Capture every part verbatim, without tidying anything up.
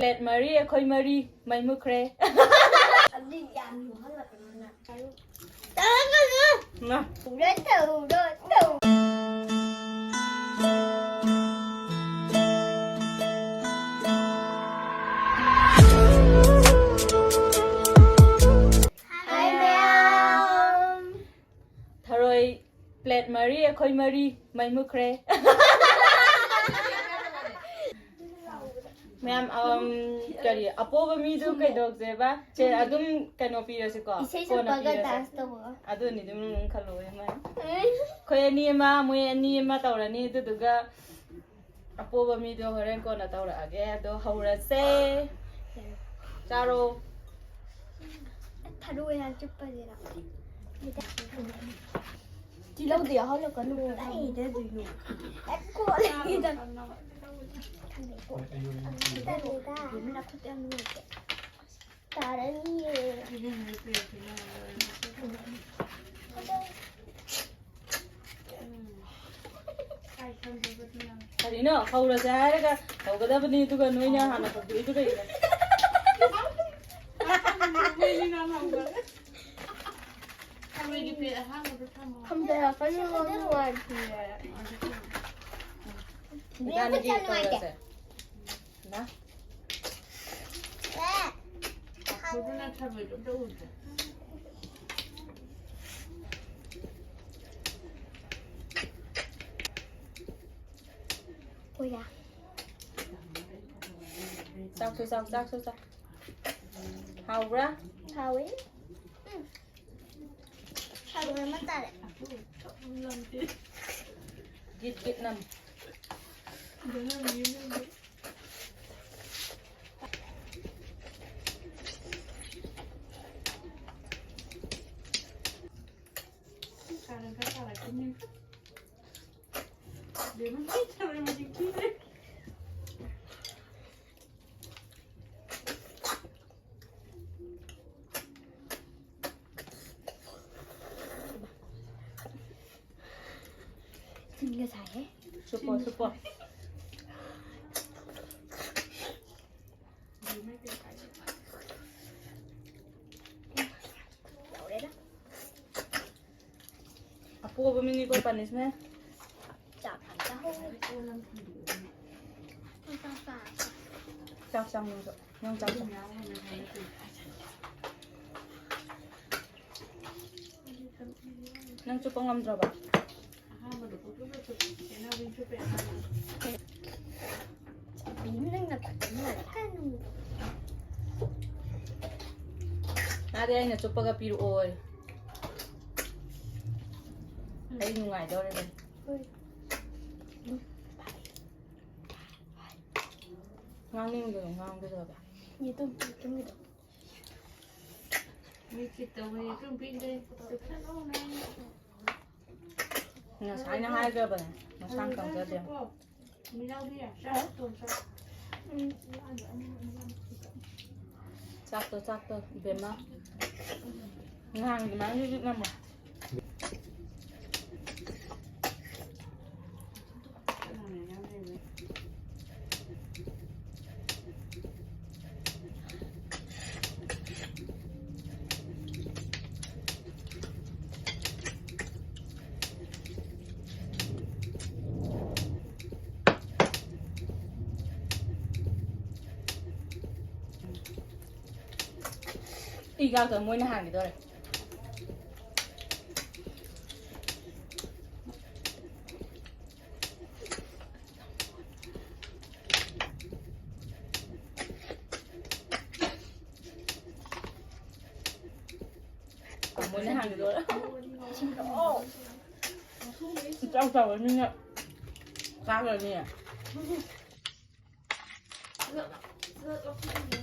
Plate ꯃꯔꯤ ꯑꯩꯈꯣꯏ ꯃꯔꯤ ꯃꯩ ꯃꯨꯠꯈ꯭ꯔꯦ꯫ ꯑꯗꯨꯗꯤ ꯌꯥꯝ ꯌꯨꯝꯍꯜꯂꯛꯀꯅꯨꯅ꯫ ꯃꯥ꯫ ꯇꯧꯔꯣ, ꯇꯧꯔꯣ, ꯇꯧꯔꯣ꯫ Hi, ma'am. ꯊꯔꯣꯏ ꯄ꯭ꯂꯦꯠ ꯃꯔꯤ ꯑꯩꯈꯣꯏ ꯃꯔꯤ ꯃꯩ ꯃꯨꯠꯈ꯭ꯔꯦ꯫ ꯃꯌꯥꯝ, ꯑꯝ, ꯀꯔꯤ, ꯑꯄꯣꯕ ꯃꯤꯗꯨ ꯀꯩꯗꯧꯁꯦꯕ? ꯁꯦ, ꯑꯗꯨꯝ ꯀꯩꯅꯣ ꯄꯤꯔꯁꯤꯀꯣ? ꯏꯁꯩ ꯀꯣꯟꯅ ꯁꯛꯄꯒ ꯄꯤꯔꯁꯦ꯫ Dance ꯇꯧꯕꯒ꯫ ꯑꯗꯨꯅꯤꯗꯤ ꯑꯗꯨꯝ ꯈꯜꯂꯣ, ꯏꯃꯥ꯫ ꯑꯩꯈꯣꯏ ꯑꯅꯤ ꯑꯃ, ꯃꯣꯏ ꯑꯅꯤ ꯑꯃ ꯇꯧꯔꯅꯤ, ꯑꯗꯨꯗꯨꯒ ꯑꯄꯣꯕ ꯃꯤꯗꯣ ꯍꯣꯔꯦꯟ ꯀꯣꯟꯅ ꯇꯧꯔꯛꯑꯒꯦ꯫ ꯑꯗꯣ ꯍꯧꯔꯁꯦ꯫ ꯆꯥꯔꯣ꯫ ꯊꯔꯣꯏ ꯌꯥꯝ ꯆꯨꯞꯄꯁꯤꯔ? ꯇꯤꯜꯍꯧꯗꯤ ꯌꯥꯎꯍꯜꯂꯛꯀꯅꯨ꯫ ꯀꯗꯥꯏꯗ ꯇꯧꯗꯣꯏꯅꯣ? ꯀꯣꯜꯂꯤꯗ꯫ ꯇꯥꯔꯅꯤꯌꯦ꯫ ꯀꯔꯤꯅꯣ? ꯍꯧꯔꯁꯦ ꯍꯥꯏꯔꯒ ꯍꯧꯒꯗꯕꯅꯤ, ꯑꯗꯨꯒ ꯅꯣꯏꯅ ꯍꯥꯟꯅ ꯍꯧꯗꯣꯛꯏꯗꯨ ꯀꯩꯒꯤꯅꯣ? ꯊꯝꯖꯔꯛꯀꯅꯨ, ꯅꯨꯡꯉꯥꯏꯇꯤꯌꯦ꯫ ꯏꯕꯥꯅꯤꯒꯤ ꯇꯧꯔꯁꯦ꯫ ꯅ? ꯑꯗꯨꯅ ꯊꯔꯣꯏꯗꯣ ꯑꯝꯇ ꯎꯗ꯭ꯔꯦ꯫ ꯆꯥꯛꯁꯨ ꯆꯥꯎ, ꯆꯥꯛꯁꯨ ꯆꯥꯎ꯫ ꯍꯥꯎꯕ꯭ꯔꯥ? ꯍꯥꯎꯋꯤ꯫ ꯎꯝ꯫ ꯍꯥꯎꯕ ꯑꯃ ꯇꯥꯔꯦ꯫ ꯒꯤꯠ ꯒꯤꯠ ꯅꯝ꯫ ꯇꯤꯟꯒ ꯁꯥꯏꯍꯦ꯫ ꯁꯨꯄꯣ, ꯁꯨꯄꯣ꯫ ꯌꯧꯔꯦꯗ꯫ ꯑꯄꯣꯕ ꯃꯤꯅꯤꯀꯣ punishment꯫ ꯆꯥꯛ ꯌꯥꯝ ꯆꯥꯍꯧꯔꯦ꯫ ꯆꯥꯛ ꯆꯥꯔꯁꯤ꯫ ꯆꯥꯛ ꯆꯥꯎ ꯅꯪꯁꯨ꯫ ꯅꯪ ꯆꯥꯛ ꯆꯥꯎ꯫ ꯅꯪ ꯆꯨꯞꯄ ꯉꯝꯗ꯭ꯔꯕ? ꯃꯥꯗꯤ ꯑꯩꯅ ꯆꯨꯞꯄꯒ ꯄꯤꯔꯛꯑꯣꯏ꯫ ꯑꯩ ꯅꯨꯡꯉꯥꯏꯗꯧꯔꯦ꯫ ꯉꯥꯡꯅꯤꯡꯕꯗꯣ ꯉꯥꯡꯒꯦ ꯇꯧꯔꯒ꯫ ꯌꯦꯇꯨꯝ ꯄꯤꯔꯛꯀꯦ ꯃꯤꯗꯣ꯫ ꯃꯤ ꯆꯤꯠ ꯇꯧꯕ ꯌꯦꯇꯨꯝ ꯄꯤꯗ꯭ꯔꯦ꯫ ꯉꯁꯥꯏꯅ ꯍꯥꯏꯈ꯭ꯔꯕꯅꯦ, ꯃꯁꯥ ꯀꯪꯖꯗꯦ꯫ ꯃꯤꯅꯥꯎꯗꯤ ꯌꯥꯝ ꯆꯥꯔꯛꯇꯣꯟ ꯆꯥ-, ꯎꯝ꯫ ꯆꯥꯛꯇꯣ, ꯆꯥꯛꯇꯣ, ꯏꯕꯦꯝꯃ꯫ ꯉꯍꯥꯟꯒꯤ ꯑꯗꯨꯃꯥꯏꯅ ꯍꯧꯖꯤꯛ ꯉꯝꯃꯣ꯫ ꯏ ꯀꯥꯔꯛꯇꯅ ꯃꯣꯏꯅ ꯍꯥꯟꯈꯤꯗꯣꯔꯦ꯫ ꯃꯣꯏꯅ ꯍꯥꯟꯈꯤꯗꯣꯔꯦ꯫ ꯏꯆꯥꯎ ꯆꯥꯎꯕ ꯃꯤꯅ ꯆꯥꯈ꯭ꯔꯅꯤ꯫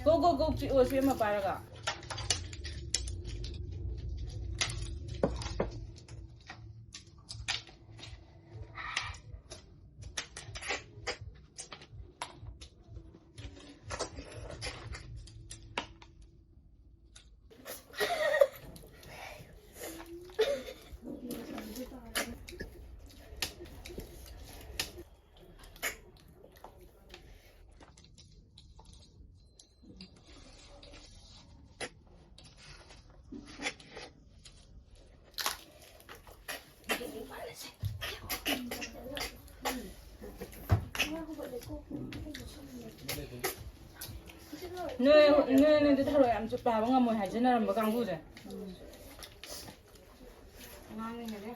ꯀꯣꯛ ꯀꯣꯛ ꯀꯣꯛ ꯆꯤꯛꯑꯣ ꯁꯤ ꯑꯃ ꯄꯥꯏꯔꯒ꯫ ꯅꯣꯏ ꯅꯣꯏ ꯅꯣꯏꯗꯤ ꯊꯔꯣꯏ ꯌꯥꯝ ꯆꯨꯞꯄꯦ ꯍꯥꯏꯕ ꯉꯝꯃꯣꯏ ꯍꯥꯏꯖꯅꯔꯝꯕ ꯀꯥꯡꯕꯨꯁꯦ꯫ ꯑꯉꯥꯡꯅꯤꯅꯅꯦ꯫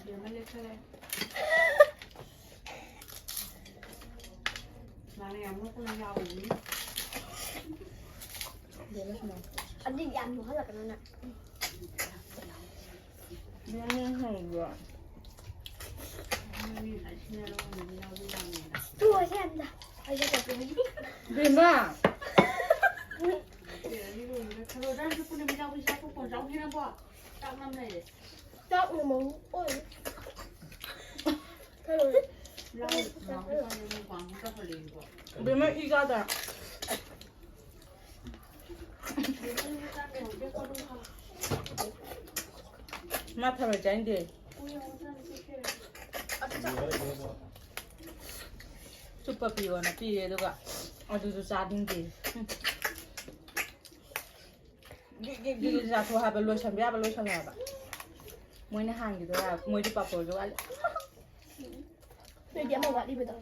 ꯕꯦꯝꯃ ꯂꯦꯞꯈꯔꯦ꯫ ꯃꯥꯅ ꯌꯥꯝ ꯅꯣꯛꯄꯅ ꯌꯥꯎꯔꯤꯅꯤ꯫ ꯑꯗꯨ ꯌꯥꯝ ꯅꯣꯛꯍꯜꯂꯛꯀꯅꯣ ꯅꯪ꯫ ꯅꯪ ꯍꯪꯕ꯭ꯔꯣ? ꯇꯣꯛꯑꯁꯦ ꯑꯝꯇ꯫ ꯑꯩꯁꯦ ꯆꯠꯄ ꯍꯩꯇꯦ꯫ ꯕꯦꯝꯃ! ꯆꯥꯛꯅ ꯃꯔꯨ ꯑꯣꯏ꯫ ꯕꯦꯝꯃ ꯏ ꯆꯥꯗ꯫ ꯃꯥ ꯊꯔꯣꯏ ꯆꯥꯅꯤꯡꯗꯦ꯫ ꯆꯨꯞꯄ ꯄꯤꯌꯣꯅ ꯄꯤꯔꯦ, ꯑꯗꯨꯒ ꯑꯗꯨꯁꯨ ꯆꯥꯅꯤꯡꯗꯦ꯫ ꯎꯝ꯫ ꯒꯤꯛ ꯒꯤꯛ ꯒꯤꯛ ꯆꯥꯊꯣꯛ ꯍꯥꯏꯕ, ꯂꯣꯏꯁꯟꯕ ꯌꯥꯕ ꯂꯣꯏꯁꯜꯂꯣ ꯍꯥꯏꯕ꯫ ꯃꯣꯏꯅ ꯍꯥꯟꯈꯤꯗꯣꯏ ꯍꯥꯏꯕ, ꯃꯣꯏꯗꯤ ꯄꯥꯐꯣꯔꯁꯨ ꯋꯥꯠꯂꯤ꯫ ꯅꯣꯏꯗꯤ ꯑꯃ ꯋꯥꯠꯂꯤꯕꯗꯣ꯫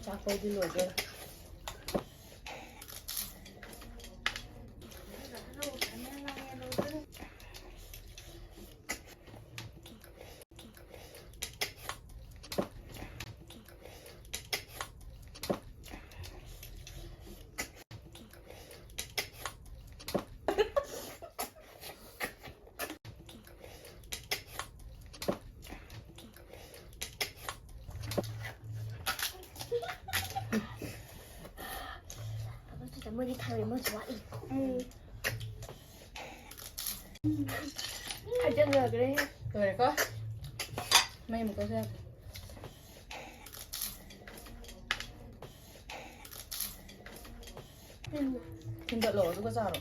ꯆꯥꯛ ꯀꯧꯗꯤ ꯂꯣꯏꯗꯣꯔꯦ꯫ ꯃꯣꯏꯗꯤ ꯊꯔꯣꯏ ꯑꯃꯁꯨ ꯋꯥꯠꯂꯤ꯫ ꯎꯝ꯫ ꯍꯥꯏꯖꯤꯟꯅꯈ꯭ꯔꯦ꯫ ꯂꯣꯏꯔꯦꯀꯣ? ꯃꯩ ꯑꯃꯨꯛ ꯀꯛꯁꯦ꯫ ꯎꯝ꯫ ꯊꯤꯟꯒꯠꯂꯣ, ꯑꯗꯨꯒ ꯆꯥꯔꯣ꯫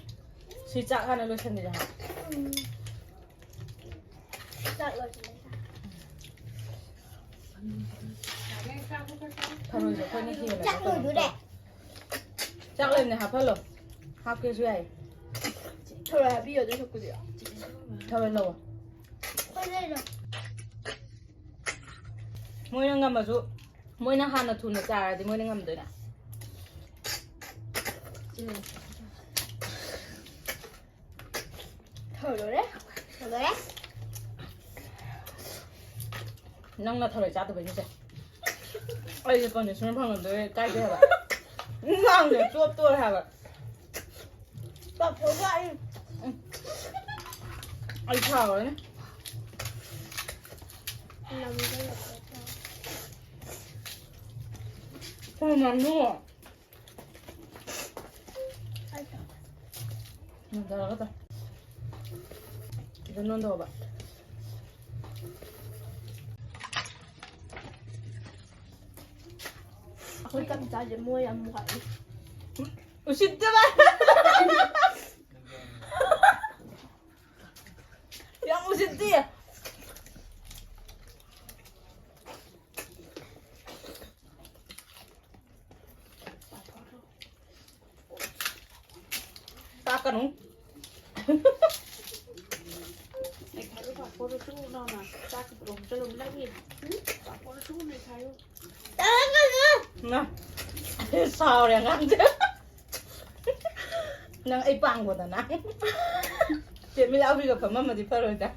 ꯁꯤ ꯆꯥꯛ ꯍꯥꯟꯅ ꯂꯣꯏꯁꯟꯈꯤꯁꯦ ꯍꯥ꯫ ꯎꯝ꯫ ꯆꯥꯛ ꯂꯣꯏꯁꯤꯜꯂꯦ꯫ ꯊꯔꯣꯏꯁꯦ ꯑꯩꯈꯣꯏꯅ ꯍꯦꯜꯂꯒ ꯆꯥꯛ ꯂꯣꯏꯗꯣꯔꯦ꯫ ꯆꯥꯛ ꯂꯩꯕꯅꯦ, ꯍꯥꯞꯍꯜꯂꯣ꯫ ꯍꯥꯞꯀꯦꯁꯨ ꯌꯥꯏ꯫ ꯊꯔꯣꯏ ꯍꯥꯞꯄꯤꯌꯣ, ꯑꯗꯨ ꯁꯔꯨꯛꯄꯨꯗꯤ꯫ ꯊꯔꯣꯏ ꯂꯧꯑꯣ꯫ ꯃꯣꯏꯅ ꯉꯝꯃꯁꯨ, ꯃꯣꯏꯅ ꯍꯥꯟꯅ ꯊꯨꯅ ꯆꯥꯔꯗꯤ ꯃꯣꯏꯅ ꯉꯝꯗꯣꯏꯅꯦ꯫ ꯊꯔꯣꯏ ꯂꯣꯏꯔꯦ꯫ ꯂꯣꯏꯔꯦ꯫ ꯅꯪꯅ ꯊꯔꯣꯏ ꯆꯥꯗꯕꯩꯅꯤꯁꯦ꯫ ꯑꯩꯁꯦ punishment ꯐꯪꯉꯝꯗꯣꯏ ꯀꯥꯏꯗꯦ ꯍꯥꯏꯕ꯫ ꯉꯥꯡꯗꯦ, ꯆꯣꯞꯇꯣꯔꯦ ꯍꯥꯏꯕ꯫ ꯄꯥꯐꯣꯔꯒ ꯑꯩ, ꯎꯝ꯫ ꯑꯩ ꯁꯥꯎꯔꯅꯤ꯫ ꯅꯝꯖꯜꯂꯛꯄ ꯇꯧꯔꯦ꯫ ꯊꯨꯝ ꯃꯝꯅꯨ꯫ ꯅꯣꯟꯊꯔꯒ ꯆꯥꯎ꯫ ꯁꯤꯗ ꯅꯣꯟꯊꯧꯕ꯫ ꯑꯩꯈꯣꯏ ꯆꯥꯛ ꯆꯥꯁꯦ ꯃꯣꯏ ꯌꯥꯝ ꯋꯥꯠꯂꯤ꯫ ꯎꯁꯤꯠꯇꯕ꯫ ꯌꯥꯝ ꯎꯁꯤꯠꯇꯤ꯫ ꯇꯥꯛꯀꯅꯨ꯫ ꯅꯩꯈꯥꯏꯔꯣ, ꯄꯥꯐꯣꯔꯗꯣ ꯆꯨ ꯂꯥꯎꯅ꯫ ꯆꯥꯛꯀ ꯄꯨꯂꯞ ꯍꯥꯞꯆꯜꯂꯣ, ꯂꯥꯛꯏ꯫ ꯎꯝ? ꯄꯥꯐꯣꯔꯗꯣ ꯆꯨ ꯅꯩꯈꯥꯏꯔꯣ꯫ ꯅ, ꯁꯥꯎꯔꯦ ꯑꯉꯥꯡꯁꯦ꯫ ꯅꯪ ꯑꯩ ꯄꯥꯡꯕꯗꯅ꯫ ꯆꯦ ꯃꯤꯂꯥꯎꯕꯤꯒ ꯐꯝꯃꯝꯃꯗꯤ ꯐꯔꯣꯏꯗ꯫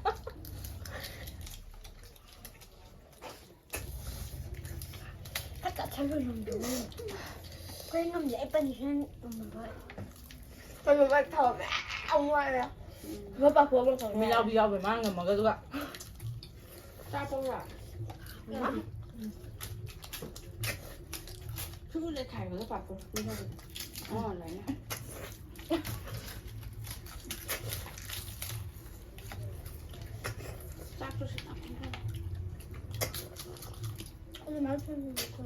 ꯐꯠ ꯆꯠꯁꯜꯂꯨ ꯌꯨꯝꯗ꯫ ꯑꯩꯈꯣꯏ ꯉꯝꯗꯦ, ꯑꯩ punishment ꯉꯝꯃꯔꯣꯏ꯫ ꯀꯩꯅꯣ ꯃꯥ ꯊꯥꯎ ꯃꯌꯥꯝ ꯋꯥꯠꯂꯦ꯫ ꯎꯝ꯫ ꯄꯥꯐꯣꯔ ꯑꯃ ꯇꯧꯔꯦ꯫ ꯃꯤꯂꯥꯎꯕꯤ ꯌꯥꯎꯕꯩ ꯃꯥ ꯉꯝꯃꯒ ꯑꯗꯨꯒ꯫ ꯆꯥꯛ ꯊꯣꯡꯕ꯫ ꯎꯝ꯫ ꯁꯨ ꯂꯩꯈꯥꯏꯕꯗꯣ ꯄꯥꯐꯣꯔ꯫ ꯑꯣ, ꯂꯩꯅꯦ꯫ ꯆꯥꯛꯇꯨꯁꯨ ꯌꯥꯝ ꯏꯪꯈꯠꯂꯦ꯫ ꯑꯗꯨꯃꯥꯏꯅ ꯊꯣꯡꯕꯤꯌꯨꯀꯣ꯫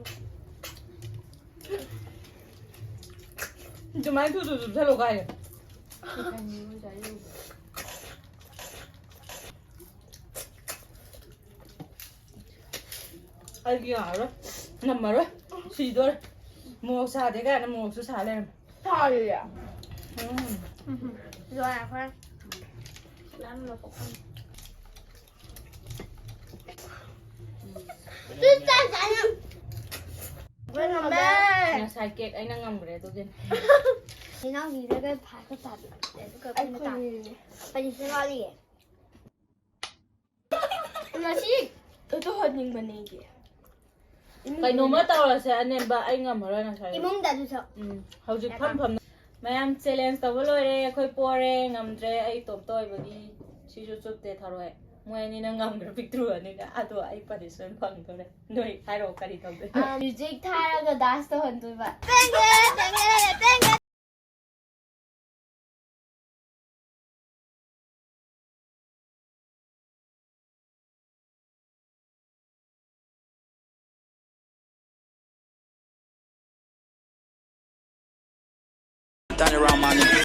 ꯑꯗꯨꯃꯥꯏꯅ ꯊꯨ ꯊꯨ ꯆꯨꯞꯁꯜꯂꯣ ꯀꯥꯏꯌꯣ꯫ ꯑꯩꯗꯤ ꯌꯥꯔꯔꯣꯏ꯫ ꯉꯝꯃꯔꯣꯏ꯫ ꯁꯤꯗꯣꯔꯦ꯫ ꯃꯣꯔꯣꯛ ꯁꯥꯗꯦ ꯀꯥꯏꯅ ꯃꯣꯔꯣꯛꯁꯨ ꯁꯥ ꯂꯩꯔꯝꯃꯦ꯫ ꯁꯥꯔꯤꯌꯦ꯫ ꯎꯝ꯫ ꯎꯝ꯫ ꯂꯣꯏꯔꯦ ꯑꯩꯈꯣꯏ꯫ ꯂꯥꯝꯕ ꯄꯣꯛꯄꯅꯤ꯫ ꯇꯨ ꯆꯥ ꯆꯥꯅ꯫ ꯑꯩꯈꯣꯏ ꯉꯝꯃꯦ꯫ ꯉꯁꯥꯏ ꯀꯦꯛ ꯑꯩꯅ ꯉꯝꯈ꯭ꯔꯦ ꯑꯗꯨꯒꯤꯅꯦ꯫ ꯏꯅꯥꯎꯒꯤꯗꯒ ꯐꯥꯏꯒ ꯇꯥꯕꯤ꯫ ꯑꯗꯨꯒ ꯑꯩꯈꯣꯏꯅ ꯇꯥ-, ꯑꯩꯈꯣꯏ ꯄꯅꯤꯁꯃꯦꯟ ꯋꯥꯠꯂꯤꯌꯦ꯫ ꯉꯁꯤ ꯇꯧꯍꯟꯅꯤꯡꯕꯅꯦ ꯑꯩꯗꯤ꯫ ꯀꯩꯅꯣꯝꯃ ꯇꯧꯔꯁꯦ ꯑꯅꯦꯝꯕ, ꯑꯩ ꯉꯝꯃꯔꯣꯏ ꯉꯁꯥꯏ꯫ ꯏꯃꯨꯡꯗ ꯑꯗꯨꯁꯨ꯫ ꯎꯝ, ꯍꯧꯖꯤꯛ ꯐꯝ ꯐꯝꯅ ꯃꯌꯥꯝ ꯆꯦꯂꯦꯟꯖ ꯇꯧꯕ ꯂꯣꯏꯔꯦ, ꯑꯩꯈꯣꯏ ꯄꯣꯔꯦ, ꯉꯝꯗ꯭ꯔꯦ, ꯑꯩ ꯏꯇꯣꯝꯇ ꯑꯣꯏꯕꯒꯤ꯫ ꯁꯤꯁꯨ ꯆꯨꯞꯇꯦ ꯊꯔꯣꯏ꯫ ꯃꯣꯏ ꯑꯅꯤꯅ ꯉꯝꯈ꯭ꯔꯦ ꯄꯤꯛꯇ꯭ꯔꯨ ꯑꯅꯤꯅ꯫ ꯑꯗꯣ ꯑꯩ ꯄꯅꯤꯁꯃꯦꯟ ꯐꯪꯗꯣꯔꯦ꯫ ꯅꯣꯏ ꯍꯥꯏꯔꯛꯑꯣ ꯀꯔꯤ ꯇꯧꯗꯣꯏꯅꯣ? ꯑꯥ, ꯃ꯭ꯌꯨꯖꯤꯛ ꯊꯥꯔꯒ ꯗꯥꯟꯁ ꯇꯧꯍꯟꯗꯣꯏꯕ꯫ ꯇꯦꯡꯒꯦ, ꯇꯦꯡꯒꯦ, ꯇꯦꯡꯒꯦ꯫ Turn around, man.